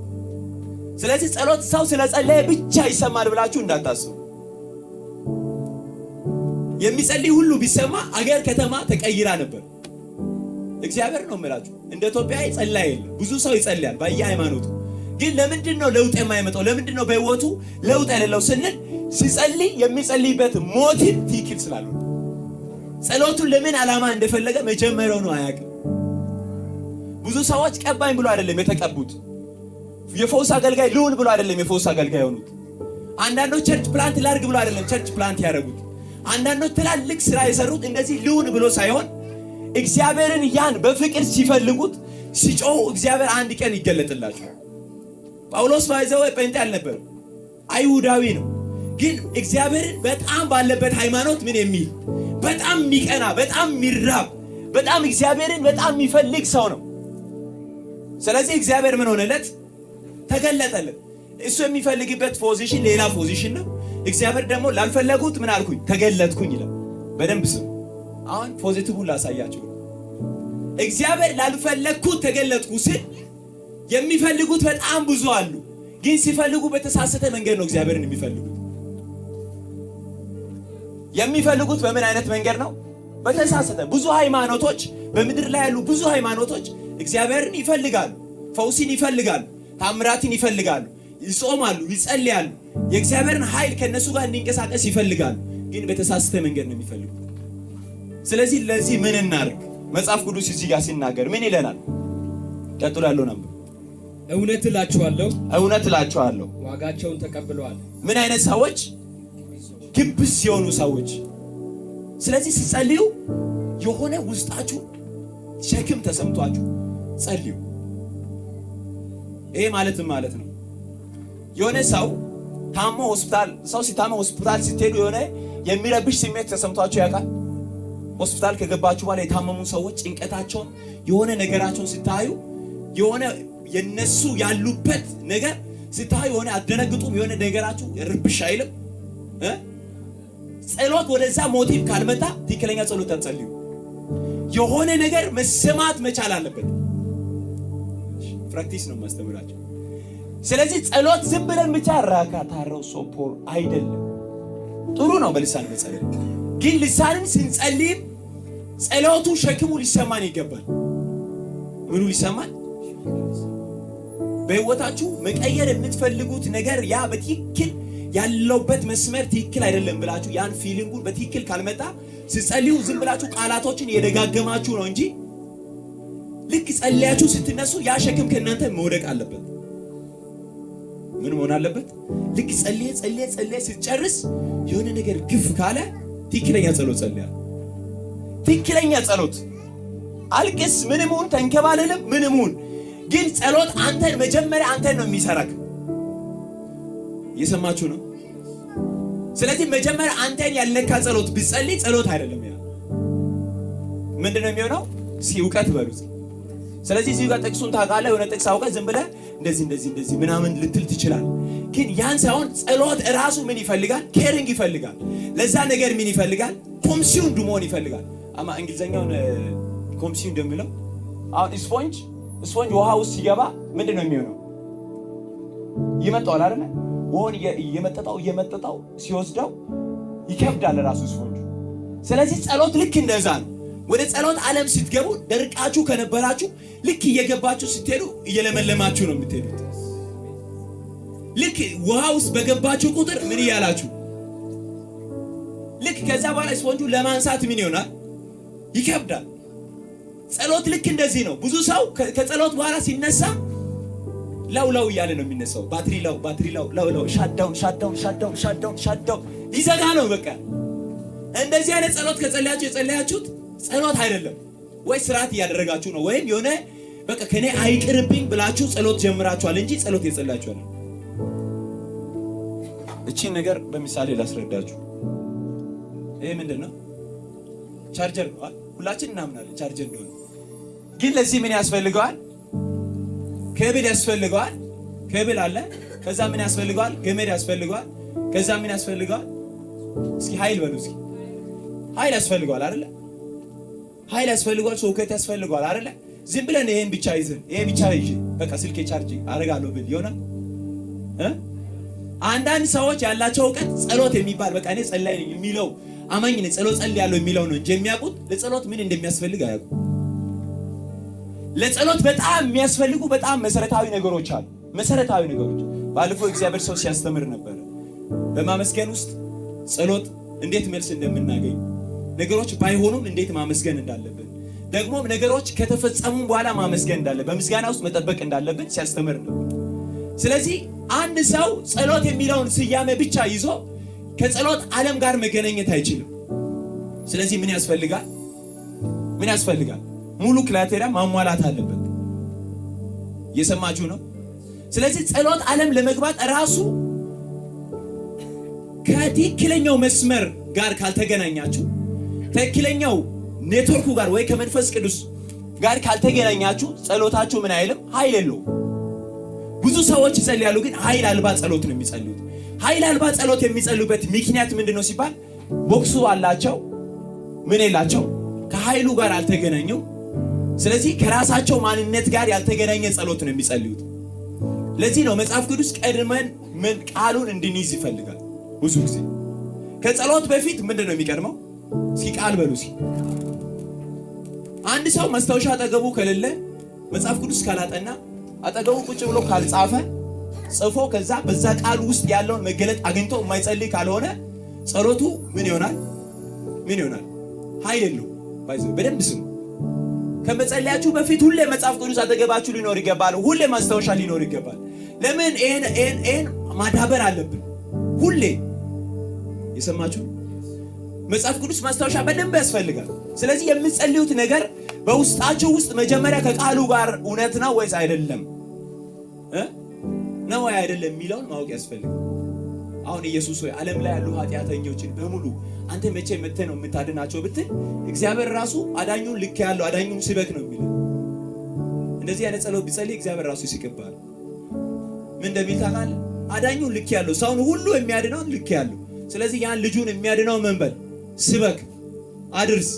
ስለዚህ ጸሎት ሰው ስለጸለየ ብቻ ይሰማል ብላችሁ እንዳታስቡ። የሚጸልይ ሁሉ ቢሰማ አገር ከተማ ተቀይራ ነበር። እግዚአብሔር ነው የምላችሁ። እንደ ኢትዮጵያ ጸላይ የለም። ብዙ ሰው ይጸልያል በየሃይማኖቱ። ግን ለምንድን ነው ለውጥ የማይመጣው? ለምንድን ነው በህይወቱ ለውጥ የሌለው ስንል ሲጸልይ የሚጸልይበት motive ትክክል ስላልሆነ፣ ጸሎቱን ለምን ዓላማ እንደፈለገ መጀመሪያው ነው አያውቅም። ብዙ ሰዎች ቀባኝ ብሎ አይደለም የተቀቡት። የፈውስ አገልጋይ ልሁን ብሎ አይደለም የፈውስ አገልጋይ የሆኑት። አንዳንዶች church plant ላድርግ ብሎ አይደለም church plant ያደረጉት። አንዳንዶች ትላልቅ ስራ የሰሩት እንደዚህ ልሁን ብሎ ሳይሆን እግዚአብሔርን ያን በፍቅር ሲፈልጉት፣ ሲጮሁ እግዚአብሔር አንድ ቀን ይገለጥላቸዋል። ጳውሎስ by the way ጴንጤ አልነበረም፣ አይሁዳዊ ነው። ግን እግዚአብሔርን በጣም ባለበት ሃይማኖት ምን የሚል፣ በጣም የሚቀና፣ በጣም የሚራብ፣ በጣም እግዚአብሔርን በጣም የሚፈልግ ሰው ነው። ስለዚህ እግዚአብሔር ምን ሆነለት? ተገለጠለት። እሱ የሚፈልግበት position ሌላ position ነው። እግዚአብሔር ደግሞ ላልፈለጉት ምን አልኩኝ? ተገለጥኩኝ ይላል። በደንብ ስም አሁን positive ላሳያችሁ። እግዚአብሔር ላልፈለግኩት ተገለጥኩ ስል የሚፈልጉት በጣም ብዙ አሉ። ግን ሲፈልጉ በተሳሳተ መንገድ ነው እግዚአብሔርን የሚፈልጉት። የሚፈልጉት በምን አይነት መንገድ ነው? በተሳሳተ። ብዙ ሃይማኖቶች፣ በምድር ላይ ያሉ ብዙ ሃይማኖቶች እግዚአብሔርን ይፈልጋሉ፣ ፈውስን ይፈልጋሉ፣ ታምራትን ይፈልጋሉ፣ ይጾማሉ፣ ይጸልያሉ፣ የእግዚአብሔርን ኃይል ከነሱ ጋር እንዲንቀሳቀስ ይፈልጋሉ። ግን በተሳሳተ መንገድ ነው የሚፈልጉት። ስለዚህ ለዚህ ምን እናርግ? መጽሐፍ ቅዱስ እዚህ ጋር ሲናገር ምን ይለናል? ቀጥሎ ያለው ነበር። እውነት እላችኋለሁ፣ እውነት እላችኋለሁ ዋጋቸውን ተቀብለዋል። ምን አይነት ሰዎች? ግብዝ የሆኑ ሰዎች። ስለዚህ ስትጸልዩ የሆነ ውስጣችሁ ሸክም ተሰምቷችሁ ጸልዩ። ይሄ ማለትም ማለት ነው የሆነ ሰው ታሞ ሆስፒታል፣ ሰው ሲታመም ሆስፒታል ስትሄዱ የሆነ የሚረብሽ ስሜት ተሰምቷችሁ ያውቃል? ሆስፒታል ከገባችሁ በኋላ የታመሙ ሰዎች ጭንቀታቸውን የሆነ ነገራቸውን ስታዩ፣ የሆነ የነሱ ያሉበት ነገር ስታዩ የሆነ አትደነግጡም? የሆነ ነገራችሁ ርብሽ አይልም? ጸሎት ወደዛ motive ካልመጣ ትክክለኛ ጸሎት አትጸልዩ። የሆነ ነገር መሰማት መቻል አለበት። Practice ነው የማስተምራቸው። ስለዚህ ጸሎት ዝም ብለን ብቻ ራካታረው ሶፖር አይደለም። ጥሩ ነው በልሳን መጸለይ፣ ግን ልሳንን ስንጸልይም ጸሎቱ ሸክሙ ሊሰማን ይገባል። ምኑ ሊሰማን? በህይወታችሁ መቀየር የምትፈልጉት ነገር ያ በትክክል ያለውበት መስመር ትክክል አይደለም ብላችሁ ያን feeling ኡን በትክክል ካልመጣ ስትጸልዩ ዝም ብላችሁ ቃላቶችን የደጋገማችሁ ነው እንጂ ልክ ጸልያችሁ ስትነሱ ያ ሸክም ከእናንተ መውደቅ አለበት። ምን መሆን አለበት? ልክ ጸልየ ጸልየ ጸልየ ስትጨርስ የሆነ ነገር ግፍ ካለ ትክክለኛ ጸሎት ጸልያል። ትክክለኛ ጸሎት አልቅስ፣ ምንም ሁን፣ ተንከባለልም፣ ምንም ሁን፣ ግን ጸሎት አንተን መጀመሪያ አንተን ነው የሚሰራክ። እየሰማችሁ ነው? ስለዚህ መጀመሪያ አንተን ያልነካ ጸሎት ብትጸልይ ጸሎት አይደለም። ያ ምንድነው የሚሆነው? እስኪ እውቀት በሉት። ስለዚህ እዚህ ጋር ጥቅሱን ታውቃለህ። የሆነ ጥቅስ አውቀህ ዝም ብለህ እንደዚህ እንደዚህ እንደዚህ ምናምን ልትል ትችላለህ። ግን ያን ሳይሆን ጸሎት እራሱ ምን ይፈልጋል? Caring ይፈልጋል። ለዛ ነገር ምን ይፈልጋል? Consumed መሆን ይፈልጋል። አማ እንግሊዘኛውን consumed የሚለው አሁን ስፖንጅ ውሃ ውስጥ ሲገባ ምንድን ነው የሚሆነው? ይመጣዋል አይደለ? ውሃውን እየመጠጣው እየመጠጣው ሲወስደው ይከብዳል ራሱ ስፖንጁ። ስለዚህ ጸሎት ልክ እንደዛ ነው። ወደ ጸሎት ዓለም ስትገቡ ደርቃችሁ ከነበራችሁ ልክ እየገባችሁ ስትሄዱ እየለመለማችሁ ነው የምትሄዱት። ልክ ውሃ ውስጥ በገባችሁ ቁጥር ምን እያላችሁ ልክ ከዛ በኋላ ስፖንጁ ለማንሳት ምን ይሆናል? ይከብዳል። ጸሎት ልክ እንደዚህ ነው። ብዙ ሰው ከጸሎት በኋላ ሲነሳ low low እያለ ነው የሚነሳው። ባትሪ low፣ ባትሪ low፣ low low፣ shutdown፣ shutdown፣ shutdown፣ shutdown፣ shutdown ሊዘጋ ነው በቃ። እንደዚህ አይነት ጸሎት ከጸለያችሁ የጸለያችሁት ጸሎት አይደለም፣ ወይ ስርዓት እያደረጋችሁ ነው፣ ወይም የሆነ በቃ ከኔ አይቅርብኝ ብላችሁ ጸሎት ጀምራችኋል እንጂ ጸሎት የጸለያችሁ አይደለም። እቺን ነገር በምሳሌ ላስረዳችሁ። ይሄ ምንድን ነው? ቻርጀር ነው። ሁላችን እናምናለን ቻርጀር እንደሆነ። ግን ለዚህ ምን ያስፈልገዋል? ኬብል ያስፈልገዋል። ኬብል አለ። ከዛ ምን ያስፈልገዋል? ገመድ ያስፈልገዋል። ከዛ ምን ያስፈልገዋል? እስኪ ኃይል በሉ እስኪ። ኃይል ያስፈልገዋል አይደለ? ኃይል ያስፈልገዋል። ሶኬት ያስፈልገዋል አይደለ? ዝም ብለን ይሄን ብቻ ይዘን ይሄ ብቻ ይዤ በቃ ስልኬ charge አደርጋለሁ ብል ይሆናል እ? አንዳንድ ሰዎች ያላቸው እውቀት ጸሎት የሚባል በቃ እኔ ጸላይ ነኝ የሚለው፣ አማኝ ነኝ፣ ጸሎት ጸልያለሁ የሚለው ነው እንጂ የሚያውቁት ለጸሎት ምን እንደሚያስፈልግ አያውቁም። ለጸሎት በጣም የሚያስፈልጉ በጣም መሰረታዊ ነገሮች አሉ። መሰረታዊ ነገሮች ባለፈው እግዚአብሔር ሰው ሲያስተምር ነበር። በማመስገን ውስጥ ጸሎት እንዴት መልስ እንደምናገኝ፣ ነገሮች ባይሆኑም እንዴት ማመስገን እንዳለብን፣ ደግሞም ነገሮች ከተፈጸሙ በኋላ ማመስገን እንዳለብን፣ በምስጋና ውስጥ መጠበቅ እንዳለብን ሲያስተምር ነበር። ስለዚህ አንድ ሰው ጸሎት የሚለውን ስያሜ ብቻ ይዞ ከጸሎት ዓለም ጋር መገናኘት አይችልም። ስለዚህ ምን ያስፈልጋል? ምን ያስፈልጋል? ሙሉ criteria ማሟላት አለበት። እየሰማችሁ ነው? ስለዚህ ጸሎት ዓለም ለመግባት ራሱ ከትክክለኛው መስመር ጋር ካልተገናኛችሁ፣ ትክክለኛው ኔትወርኩ ጋር ወይ ከመንፈስ ቅዱስ ጋር ካልተገናኛችሁ ጸሎታችሁ ምን አይልም? ኃይል የለውም። ብዙ ሰዎች ይጸልያሉ፣ ግን ኃይል አልባ ጸሎት ነው የሚጸልዩት። ኃይል አልባ ጸሎት የሚጸልዩበት ምክንያት ምንድነው ሲባል box ኡ አላቸው፣ ምን የላቸው፣ ከኃይሉ ጋር አልተገናኙም። ስለዚህ ከራሳቸው ማንነት ጋር ያልተገናኘ ጸሎት ነው የሚጸልዩት። ለዚህ ነው መጽሐፍ ቅዱስ ቀድመን ምን ቃሉን እንድንይዝ ይፈልጋል። ብዙ ጊዜ ከጸሎት በፊት ምንድን ነው የሚቀድመው? እስኪ ቃል በሉ እስኪ። አንድ ሰው ማስታወሻ አጠገቡ ከሌለ፣ መጽሐፍ ቅዱስ ካላጠና፣ አጠገቡ ቁጭ ብሎ ካልጻፈ፣ ጽፎ ከዛ በዛ ቃል ውስጥ ያለውን መገለጥ አግኝቶ የማይጸልይ ካልሆነ ጸሎቱ ምን ይሆናል? ምን ይሆናል? ኃይል የለውም። By the way፣ በደንብ ስሙ። ከመጸለያችሁ በፊት ሁሌ መጽሐፍ ቅዱስ አጠገባችሁ ሊኖር ይገባል። ሁሌ ማስታወሻ ሊኖር ይገባል። ለምን? ይሄን ማዳበር አለብን። ሁሌ የሰማችሁ መጽሐፍ ቅዱስ ማስታወሻ በደንብ ያስፈልጋል። ስለዚህ የምትጸልዩት ነገር በውስጣችሁ ውስጥ መጀመሪያ ከቃሉ ጋር እውነት ነው ወይስ አይደለም ነው ወይ አይደለም የሚለውን ማወቅ ያስፈልጋል። አሁን ኢየሱስ ሆይ፣ ዓለም ላይ ያሉ ኃጢአተኞችን በሙሉ አንተ መቼ መጥተህ ነው የምታድናቸው ብትል እግዚአብሔር ራሱ አዳኙን ልክ ያለው አዳኙን ስበክ ነው የሚለው። እንደዚህ አይነት ጸሎት ቢጸልይ እግዚአብሔር ራሱ ይስቅብሃል። ምን እንደሚል ታውቃለህ? አዳኙን ልክ ያለው፣ ሰውን ሁሉ የሚያድነውን ልክ ያለው፣ ስለዚህ ያን ልጁን የሚያድነው ምን በል፣ ስበክ፣ አድርስ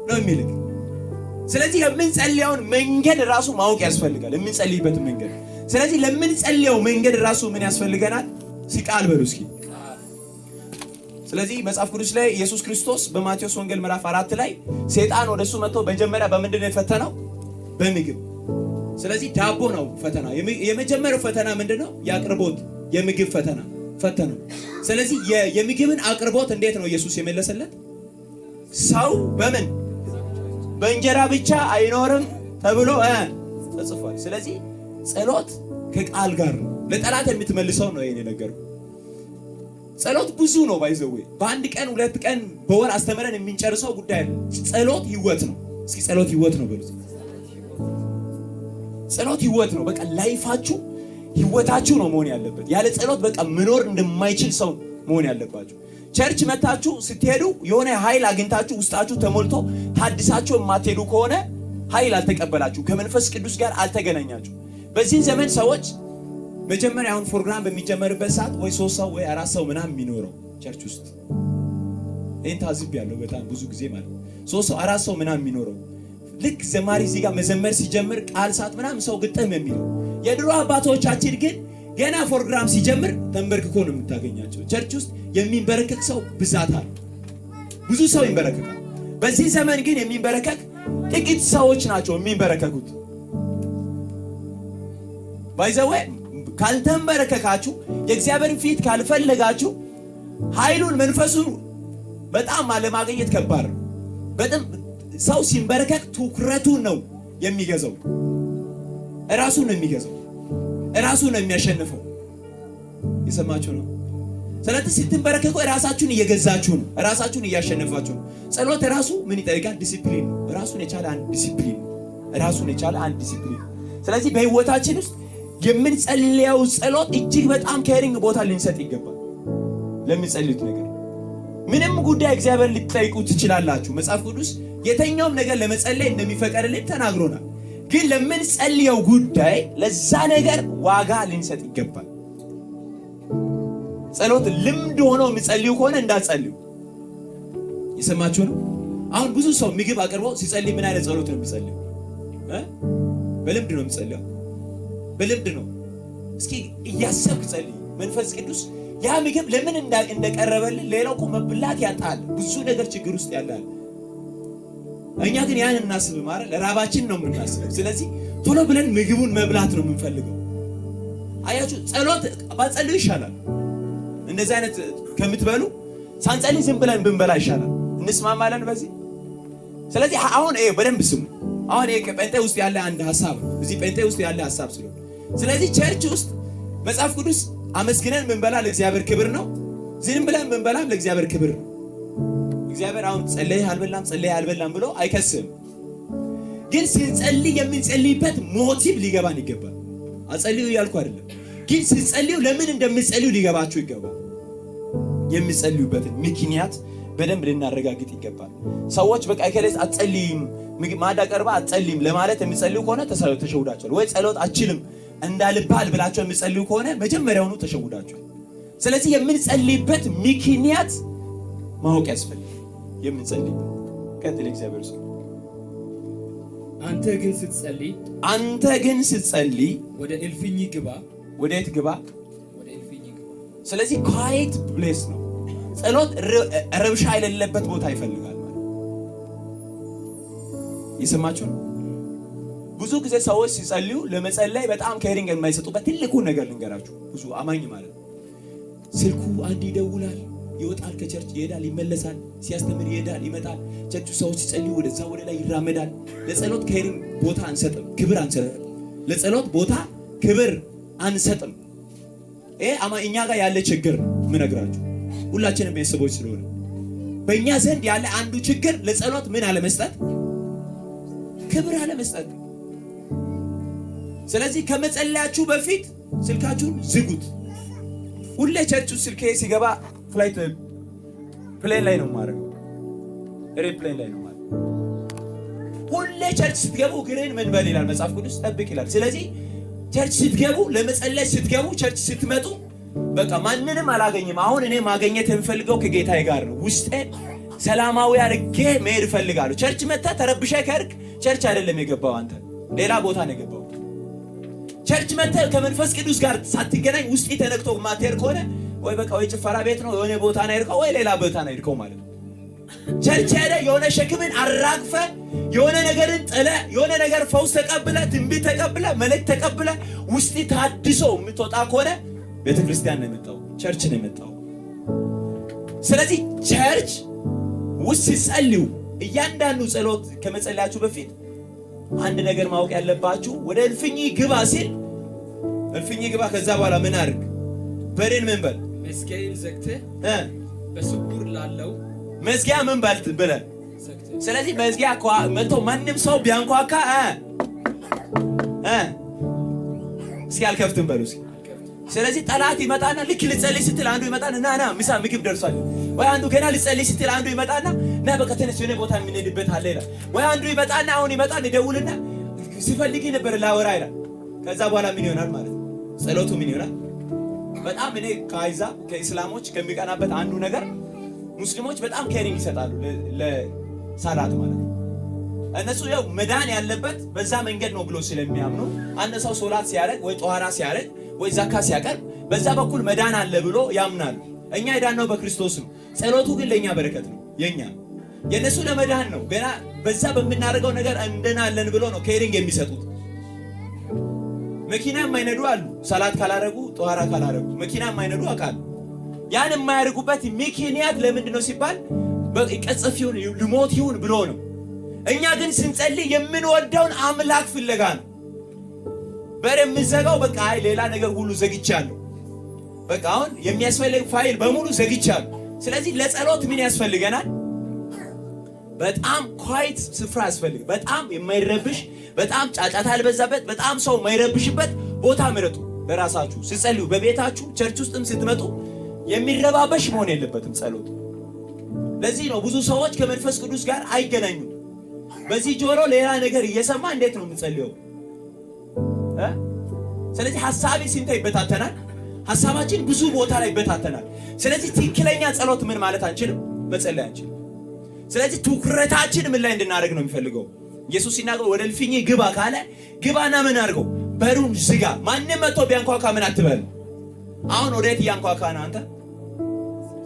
ነው የሚልክ። ስለዚህ የምንጸልየውን መንገድ ራሱ ማወቅ ያስፈልጋል። የምንጸልይበትን መንገድ። ስለዚህ ለምንጸልየው መንገድ ራሱ ምን ያስፈልገናል? እስኪ ቃል በሉ እስኪ። ስለዚህ መጽሐፍ ቅዱስ ላይ ኢየሱስ ክርስቶስ በማቴዎስ ወንጌል ምዕራፍ 4 ላይ ሰይጣን ወደ እሱ መጥቶ መጀመሪያ በምንድን ነው የፈተነው? በምግብ። ስለዚህ ዳቦ ነው ፈተና። የመጀመሪያው ፈተና ምንድን ነው? የአቅርቦት፣ የምግብ ፈተና ፈተነው። ስለዚህ የምግብን አቅርቦት እንዴት ነው ኢየሱስ የመለሰለት? ሰው በምን በእንጀራ ብቻ አይኖርም ተብሎ ተጽፏል። ስለዚህ ጸሎት ከቃል ጋር ነው። ለጠላት የምትመልሰው ነው ይሄን ነገር። ጸሎት ብዙ ነው። By the way፣ በአንድ ቀን፣ 2 ቀን፣ በወር አስተምረን የምንጨርሰው ጉዳይ አይደለም። ጸሎት ህይወት ነው። እስኪ ጸሎት ህይወት ነው በሉት። ጸሎት ህይወት ነው። በቃ life ኣችሁ ህይወታችሁ ነው መሆን ያለበት። ያለ ጸሎት በቃ መኖር እንደማይችል ሰው መሆን ያለባችሁ። Church መታችሁ ስትሄዱ የሆነ ኃይል አግኝታችሁ፣ ውስጣችሁ ተሞልቶ ታድሳችሁ የማትሄዱ ከሆነ ኃይል አልተቀበላችሁ፣ ከመንፈስ ቅዱስ ጋር አልተገናኛችሁ። በዚህ ዘመን ሰዎች መጀመሪያ አሁን ፕሮግራም በሚጀመርበት ሰዓት ወይ ሶስት ሰው ወይ አራት ሰው ምናምን የሚኖረው church ውስጥ፣ ይህን ታዝቤያለሁ በጣም ብዙ ጊዜ ማለት ነው። ሶስት ሰው፣ አራት ሰው ምናምን የሚኖረው፣ ልክ ዘማሪ እዚህ ጋር መዘመር ሲጀምር ቃል ሰዓት ምናምን ሰው ግጥም የሚለው። የድሮ አባቶቻችን ግን ገና ፕሮግራም ሲጀምር ተንበርክኮ ነው የምታገኛቸው። Church ውስጥ የሚንበረከክ ሰው ብዛት አለ። ብዙ ሰው ይንበረከካል። በዚህ ዘመን ግን የሚንበረከክ ጥቂት ሰዎች ናቸው የሚንበረከኩት። By the way፣ ካልተንበረከካችሁ፣ የእግዚአብሔርን ፊት ካልፈለጋችሁ ኃይሉን መንፈሱን በጣም አለማግኘት ከባድ ነው። በጣም ሰው ሲንበረከክ ትኩረቱን ነው የሚገዛው፣ እራሱን ነው የሚገዛው፣ እራሱን ነው የሚያሸንፈው። የሰማችሁ ነው። ስለዚህ ስትንበረከኩ ራሳችሁን እየገዛችሁ ነው፣ ራሳችሁን እያሸነፋችሁ ነው። ጸሎት ራሱ ምን ይጠይቃል? ዲሲፕሊን ነው። ራሱን የቻለ አንድ ዲሲፕሊን ነው። ራሱን የቻለ አንድ ዲሲፕሊን። ስለዚህ በህይወታችን ውስጥ የምንጸልየው ጸሎት እጅግ በጣም caring ቦታ ልንሰጥ ይገባል። ለሚጸልዩት ነገር ምንም ጉዳይ እግዚአብሔር ልትጠይቁ ትችላላችሁ። መጽሐፍ ቅዱስ የትኛውም ነገር ለመጸለይ እንደሚፈቀድልን ተናግሮናል። ግን ለምንጸልየው ጉዳይ ለዛ ነገር ዋጋ ልንሰጥ ይገባል። ጸሎት ልምድ ሆኖ የሚጸልዩ ከሆነ እንዳትጸልዩ። የሰማችሁ ነው። አሁን ብዙ ሰው ምግብ አቅርቦ ሲጸልይ ምን አይነት ጸሎት ነው የሚጸልዩ? በልምድ ነው የሚጸልየው። በልምድ ነው። እስኪ እያሰብክ ጸልይ። መንፈስ ቅዱስ ያ ምግብ ለምን እንደቀረበልን፣ ሌላው እኮ መብላት ያጣል። ብዙ ነገር ችግር ውስጥ ያላል። እኛ ግን ያን እናስብም አይደል? ራባችን ነው የምናስበው። ስለዚህ ቶሎ ብለን ምግቡን መብላት ነው የምንፈልገው። አያችሁ፣ ጸሎት ባትጸልዩ ይሻላል። እንደዚህ አይነት ከምትበሉ ሳንጸልይ ዝም ብለን ብንበላ ይሻላል። እንስማማለን በዚህ። ስለዚህ አሁን ይሄ በደንብ ስሙ። አሁን ይሄ ጴንጤ ውስጥ ያለ አንድ ሀሳብ ነው። እዚህ ጴንጤ ውስጥ ያለ ሀሳብ ስለሆነ፣ ስለዚህ church ውስጥ መጽሐፍ ቅዱስ አመስግነን ብንበላ ለእግዚአብሔር ክብር ነው። ዝም ብለን ብንበላም ለእግዚአብሔር ክብር ነው። እግዚአብሔር አሁን ጸለይ አልበላም፣ ጸለይ አልበላም ብሎ አይከስም። ግን ስንጸልይ የምንጸልይበት motive ሊገባን ይገባል። አትጸልዩ እያልኩ አይደለም፣ ግን ስትጸልዩ ለምን እንደምትጸልዩ ሊገባችሁ ይገባል። የምትጸልዩበትን ምክንያት በደንብ ልናረጋግጥ ይገባል። ሰዎች በቃ ከሌ አትጸልይም፣ ማዕድ አቀርባ አትጸልይም ለማለት የሚጸልዩ ከሆነ ተሸውዳቸዋል። ወይ ጸሎት አችልም እንዳልባል ብላችሁ የምጸልዩ ከሆነ መጀመሪያውኑ ተሸውዳችኋል። ስለዚህ የምንጸልይበት ምክንያት ማወቅ ያስፈልጋል። የምንጸልይበት ቀጥል። እግዚአብሔር ሰው አንተ ግን ስትጸልይ አንተ ግን ስትጸልይ ወደ እልፍኝ ግባ። ወዴት ግባ? ወደ እልፍኝ ግባ። ስለዚህ quiet place ነው። ጸሎት ረብሻ የሌለበት ቦታ ይፈልጋል ማለት የሰማችሁ ነው። ብዙ ጊዜ ሰዎች ሲጸልዩ ለመጸለይ በጣም caring የማይሰጡበት ትልቁ ነገር ልንገራችሁ። ብዙ አማኝ ማለት ነው ስልኩ አንድ ይደውላል፣ ይወጣል፣ ከ church ይሄዳል፣ ይመለሳል፣ ሲያስተምር ይሄዳል፣ ይመጣል። ቸርቹ ሰዎች ሲጸልዩ ወደዛ ወደ ላይ ይራመዳል። ለጸሎት caring ቦታ አንሰጥም፣ ክብር አንሰጥም። ለጸሎት ቦታ ክብር አንሰጥም። ይሄ እኛ ጋር ያለ ችግር ነው የምነግራችሁ፣ ሁላችንም ቤተሰቦች ስለሆነ በእኛ ዘንድ ያለ አንዱ ችግር ለጸሎት ምን አለመስጠት፣ ክብር አለመስጠት። ስለዚህ ከመጸለያችሁ በፊት ስልካችሁን ዝጉት። ሁሌ church ስልኬ ሲገባ flight plane ላይ ነው የማደርገው፣ airplane ላይ ነው የማደርገው። ሁሌ church ስትገቡ እግርህን ምን በል ይላል መጽሐፍ ቅዱስ፣ ጠብቅ ይላል። ስለዚህ church ስትገቡ፣ ለመጸለይ ስትገቡ፣ church ስትመጡ በቃ ማንንም አላገኝም። አሁን እኔ ማግኘት የምፈልገው ከጌታዬ ጋር ነው። ውስጤ ሰላማዊ አድርጌ መሄድ እፈልጋለሁ። church መጥተህ ተረብሸህ ከሄድክ church አይደለም የገባው፣ አንተ ሌላ ቦታ ነው የገባው። church መጥተህ ከመንፈስ ቅዱስ ጋር ሳትገናኝ ውስጥ ተነክቶ ማትሄድ ከሆነ ወይ በቃ ወይ ጭፈራ ቤት ነው የሆነ ቦታ ነው የሄድከው፣ ወይ ሌላ ቦታ ነው የሄድከው ማለት ነው። church ሄደህ የሆነ ሸክምን አራግፈህ የሆነ ነገርን ጥለህ የሆነ ነገር ፈውስ ተቀብለህ ትንቢት ተቀብለህ መልእክት ተቀብለህ ውስጥ ታድሶ የምትወጣ ከሆነ ቤተ ክርስቲያን ነው የመጣው፣ church ነው የመጣው። ስለዚህ church ውስጥ ሲጸልዩ እያንዳንዱ ጸሎት ከመጸለያችሁ በፊት አንድ ነገር ማወቅ ያለባችሁ፣ ወደ እልፍኝ ግባ ሲል እልፍኝ ግባ፣ ከዛ በኋላ ምን አድርግ? በርን ምን በል? መዝጊያህን ዘግተህ በስውር ላለው መዝጊያ ምን በል ብለህ። ስለዚህ መዝጊያ መጥቶ ማንም ሰው ቢያንኳካ እስኪ አልከፍትም በሉ እስኪ። ስለዚህ ጠላት ይመጣና ልክ ልጸልይ ስትል አንዱ ይመጣና ና ና ምሳ ምግብ ደርሷል። ወይ አንዱ ገና ልጸልይ ስትል አንዱ ይመጣና ና በቃ ተነስ የሆነ ቦታ የምንሄድበት አለ ይላል። ወይ አንዱ ይመጣና አሁን ይመጣና ይደውልና ሲፈልግ ነበር ላወራ ይላል። ከዛ በኋላ ምን ይሆናል ማለት ነው? ጸሎቱ ምን ይሆናል? በጣም እኔ ከአይዛብ ከእስላሞች ከሚቀናበት አንዱ ነገር ሙስሊሞች በጣም caring ይሰጣሉ ለሳላት ማለት ነው። እነሱ ያው መዳን ያለበት በዛ መንገድ ነው ብሎ ስለሚያምኑ አንድ ሰው ሶላት ሲያደርግ ወይ ጦሃራ ሲያደርግ ወይ ዛካ ሲያቀርብ በዛ በኩል መዳን አለ ብሎ ያምናሉ። እኛ የዳነው በክርስቶስ ነው። ጸሎቱ ግን ለኛ በረከት ነው። የኛ የነሱ ለመዳን ነው። ገና በዛ በምናደርገው ነገር እንድናለን ብሎ ነው caring የሚሰጡት። መኪና የማይነዱ አሉ። ሰላት ካላረጉ ጦሃራ ካላረጉ መኪና የማይነዱ አውቃለሁ። ያን የማያደርጉበት ምክንያት ለምንድን ነው ሲባል ቀጽፍ ይሁን ልሞት ይሁን ብሎ ነው። እኛ ግን ስንጸልይ የምንወደውን አምላክ ፍለጋ ነው። በር የምዘጋው በቃ አይ ሌላ ነገር ሁሉ ዘግቻለሁ፣ በቃ አሁን የሚያስፈልግ ፋይል በሙሉ ዘግቻለሁ። ስለዚህ ለጸሎት ምን ያስፈልገናል? በጣም quiet ስፍራ ያስፈልግ። በጣም የማይረብሽ፣ በጣም ጫጫታ ያልበዛበት፣ በጣም ሰው የማይረብሽበት ቦታ ምረጡ። በራሳችሁ ስትጸልዩ፣ በቤታችሁ church ውስጥም ስትመጡ የሚረባበሽ መሆን የለበትም ጸሎት። ለዚህ ነው ብዙ ሰዎች ከመንፈስ ቅዱስ ጋር አይገናኙም። በዚህ ጆሮ ሌላ ነገር እየሰማ እንዴት ነው የምንጸልየው? ስለዚህ ሐሳቤ ሲንተ ይበታተናል። ሐሳባችን ብዙ ቦታ ላይ ይበታተናል። ስለዚህ ትክክለኛ ጸሎት ምን ማለት አንችልም፣ መጸለይ አንችልም። ስለዚህ ትኩረታችን ምን ላይ እንድናደርግ ነው የሚፈልገው? ኢየሱስ ሲናገር ወደ እልፍኝ ግባ ካለ ግባና ምን አድርገው? በሩን ዝጋ። ማንም መጥቶ ቢያንኳኳ ምን አትበል። አሁን ወደ የት እያንኳኳ ነው አንተ?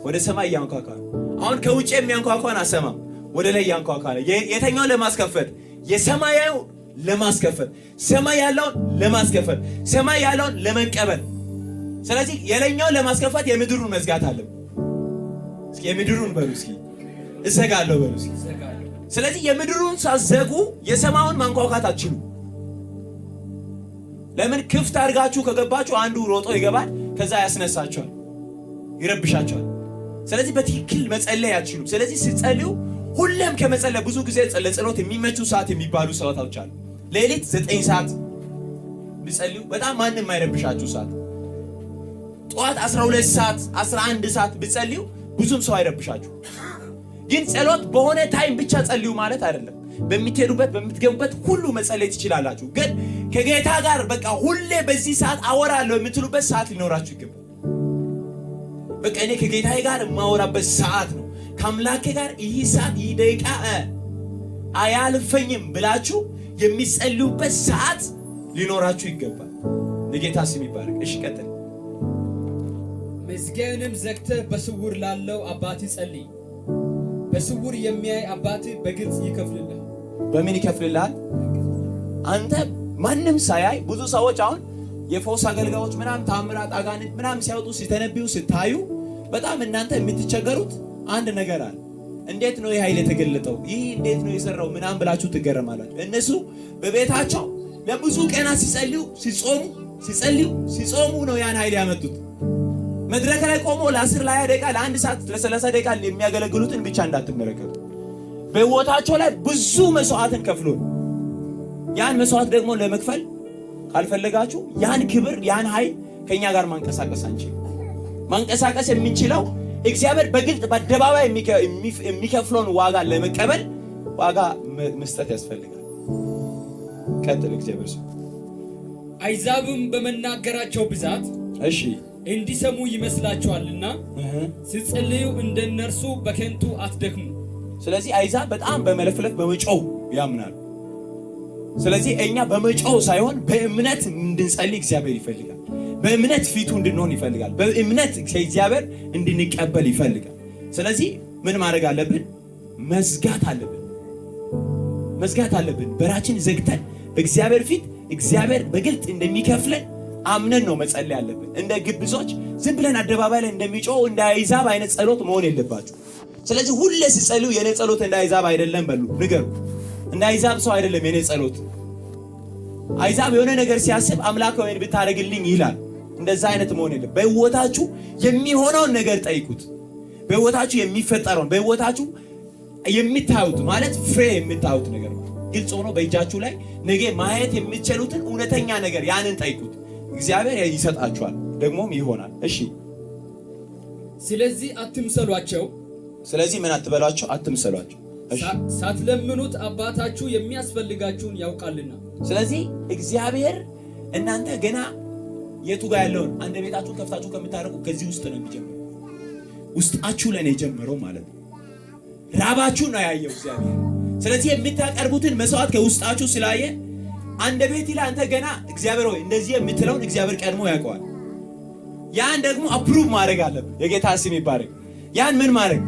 ወደ ሰማይ እያንኳኳ ነው። አሁን ከውጭ የሚያንኳኳን አሰማም፣ ወደ ላይ እያንኳኳ ነው። የተኛውን ለማስከፈት፣ የሰማያዊው ለማስከፈት፣ ሰማይ ያለውን ለማስከፈት፣ ሰማይ ያለውን ለመቀበል። ስለዚህ የላይኛውን ለማስከፈት የምድሩን መዝጋት አለብን። እስኪ የምድሩን በሉ እስኪ እዘጋለሁ በሉ እስኪ። ስለዚህ የምድሩን ሳትዘጉ የሰማዩን ማንኳኳት አትችሉ። ለምን? ክፍት አድርጋችሁ ከገባችሁ አንዱ ሮጦ ይገባል፣ ከዛ ያስነሳቸዋል፣ ይረብሻቸዋል። ስለዚህ በትክክል መጸለይ አትችሉም። ስለዚህ ሲጸልዩ ሁሌም ከመጸለይ ብዙ ጊዜ ለጸሎት የሚመቹ ሰዓት የሚባሉ ሰዓቶች አሉ። ሌሊት 9 ሰዓት ቢጸልዩ በጣም ማንም የማይረብሻችሁ ሰዓት፣ ጠዋት 12 ሰዓት 11 ሰዓት ቢጸልዩ ብዙም ሰው አይረብሻችሁ። ግን ጸሎት በሆነ time ብቻ ጸልዩ ማለት አይደለም። በምትሄዱበት በምትገቡበት ሁሉ መጸለይ ትችላላችሁ። ግን ከጌታ ጋር በቃ ሁሌ በዚህ ሰዓት አወራለሁ የምትሉበት ሰዓት ሊኖራችሁ ይገባል። በቃ እኔ ከጌታዬ ጋር የማወራበት ሰዓት ነው፣ ከአምላኬ ጋር ይህ ሰዓት ይህ ደቂቃ አያልፈኝም ብላችሁ የሚጸልዩበት ሰዓት ሊኖራችሁ ይገባል። ለጌታ ስም ይባረክ። እሺ ቀጥል። መዝጊያንም ዘግተህ በስውር ላለው አባትህ ጸልይ። በስውር የሚያይ አባትህ በግልጽ ይከፍልልሃል። በምን ይከፍልልሃል? አንተ ማንም ሳያይ፣ ብዙ ሰዎች አሁን የፈውስ አገልጋዮች ምናምን ታምራት አጋንንት ምናምን ሲያወጡ ሲተነብዩ ስታዩ በጣም እናንተ የምትቸገሩት አንድ ነገር አለ። እንዴት ነው ይህ ኃይል የተገለጠው? ይህ እንዴት ነው የሰራው? ምናምን ብላችሁ ትገረማላችሁ። እነሱ በቤታቸው ለብዙ ቀናት ሲጸልዩ ሲጾሙ፣ ሲጸልዩ ሲጾሙ ነው ያን ኃይል ያመጡት። መድረክ ላይ ቆሞ ለ10 ለ20 ደቂቃ፣ ለ1 ሰዓት፣ ለ30 ደቂቃ የሚያገለግሉትን ብቻ እንዳትመለከቱ። በሕይወታቸው ላይ ብዙ መስዋዕትን ከፍሎ፣ ያን መስዋዕት ደግሞ ለመክፈል ካልፈለጋችሁ ያን ክብር ያን ኃይል ከኛ ጋር ማንቀሳቀስ አንችልም። ማንቀሳቀስ የምንችለው እግዚአብሔር በግልጥ በአደባባይ የሚከፍለውን ዋጋ ለመቀበል ዋጋ መስጠት ያስፈልጋል። ቀጥል እግዚአብሔር ሰው። አሕዛብም በመናገራቸው ብዛት እንዲሰሙ ይመስላቸዋልና ስትጸልዩ እንደነርሱ በከንቱ አትደክሙ። ስለዚህ አሕዛብ በጣም በመለፍለፍ በመጮህ ያምናሉ። ስለዚህ እኛ በመጮህ ሳይሆን በእምነት እንድንጸልይ እግዚአብሔር ይፈልጋል። በእምነት ፊቱ እንድንሆን ይፈልጋል። በእምነት ከእግዚአብሔር እንድንቀበል ይፈልጋል። ስለዚህ ምን ማድረግ አለብን? መዝጋት አለብን። መዝጋት አለብን። በራችን ዘግተን በእግዚአብሔር ፊት እግዚአብሔር በግልጥ እንደሚከፍለን አምነን ነው መጸለይ ያለብን። እንደ ግብዞች ዝም ብለን አደባባይ ላይ እንደሚጮህ እንደ አሕዛብ አይነት ጸሎት መሆን የለባችሁ። ስለዚህ ሁሌ ሲጸልዩ የኔ ጸሎት እንደ አሕዛብ አይደለም በሉ፣ ንገሩ። እንደ አሕዛብ ሰው አይደለም የኔ ጸሎት። አሕዛብ የሆነ ነገር ሲያስብ አምላክ ሆይ ብታደርግልኝ ይላል። እንደዛ አይነት መሆን የለም። በሕይወታችሁ የሚሆነውን ነገር ጠይቁት። በሕይወታችሁ የሚፈጠረውን፣ በሕይወታችሁ የምታዩት ማለት ፍሬ የምታዩት ነገር ማለት ግልጽ ሆኖ በእጃችሁ ላይ ነገ ማየት የምትችሉትን እውነተኛ ነገር ያንን ጠይቁት። እግዚአብሔር ይሰጣችኋል፣ ደግሞም ይሆናል። እሺ። ስለዚህ አትምሰሏቸው። ስለዚህ ምን አትበሏቸው? አትምሰሏቸው። እሺ። ሳትለምኑት አባታችሁ የሚያስፈልጋችሁን ያውቃልና። ስለዚህ እግዚአብሔር እናንተ ገና የቱ ጋር ያለውን አንድ ቤታችሁን ከፍታችሁ ከምታደርጉ ከዚህ ውስጥ ነው የሚጀምረው። ውስጣችሁ ላይ ነው የጀመረው ማለት ነው። ራባችሁ ነው ያየው እግዚአብሔር። ስለዚህ የምታቀርቡትን መስዋዕት ከውስጣችሁ ስላየ አንድ ቤት ላይ አንተ ገና እግዚአብሔር ሆይ እንደዚህ የምትለውን እግዚአብሔር ቀድሞ ያውቀዋል። ያን ደግሞ approve ማድረግ አለብን። የጌታ ስም ይባረክ። ያን ምን ማድረግ?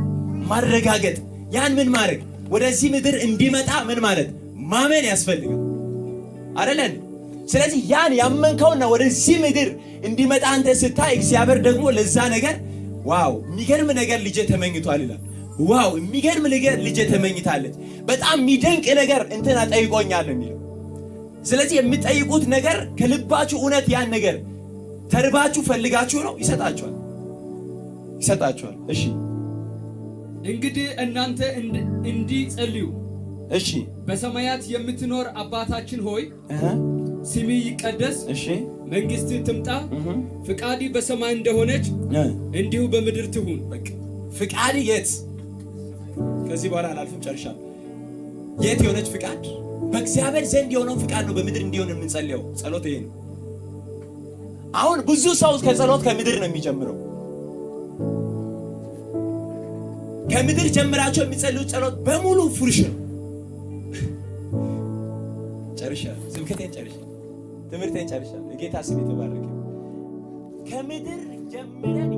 ማረጋገጥ። ያን ምን ማድረግ? ወደዚህ ምድር እንዲመጣ ምን ማለት ማመን ያስፈልጋል። አይደለን? ስለዚህ ያን ያመንከውና ወደዚህ ምድር እንዲመጣ አንተ ስታይ እግዚአብሔር ደግሞ ለዛ ነገር wow የሚገርም ነገር ልጄ ተመኝቷል ይላል። Wow የሚገርም ነገር ልጄ ተመኝታለች፣ በጣም የሚደንቅ ነገር እንትና ጠይቆኛል የሚለው። ስለዚህ የምትጠይቁት ነገር ከልባችሁ እውነት ያን ነገር ተርባችሁ ፈልጋችሁ ነው፣ ይሰጣችኋል፣ ይሰጣችኋል። እሺ። እንግዲህ እናንተ እንዲህ ጸልዩ። በሰማያት የምትኖር አባታችን ሆይ ስምህ ይቀደስ፣ መንግስትህ ትምጣ፣ ፍቃድህ በሰማይ እንደሆነች እንዲሁ በምድር ትሁን። በቃ ፍቃድ የት? ከዚህ በኋላ አላልፍም፣ ጨርሻለሁ። የት የሆነች ፍቃድ? በእግዚአብሔር ዘንድ የሆነውን ፍቃድ ነው በምድር እንዲሆን የምንጸልየው። ጸሎት ይሄ ነው። አሁን ብዙ ሰው ከጸሎት ከምድር ነው የሚጀምረው። ከምድር ጀምራቸው የሚጸልዩት ጸሎት በሙሉ ፉርሽ ነው። ጨርሻለሁ። ስብከቴን ጨርሻለሁ። ትምህርቴን ጨርሻለሁ። የጌታ ስም የተባረከ። ከምድር ጀምረን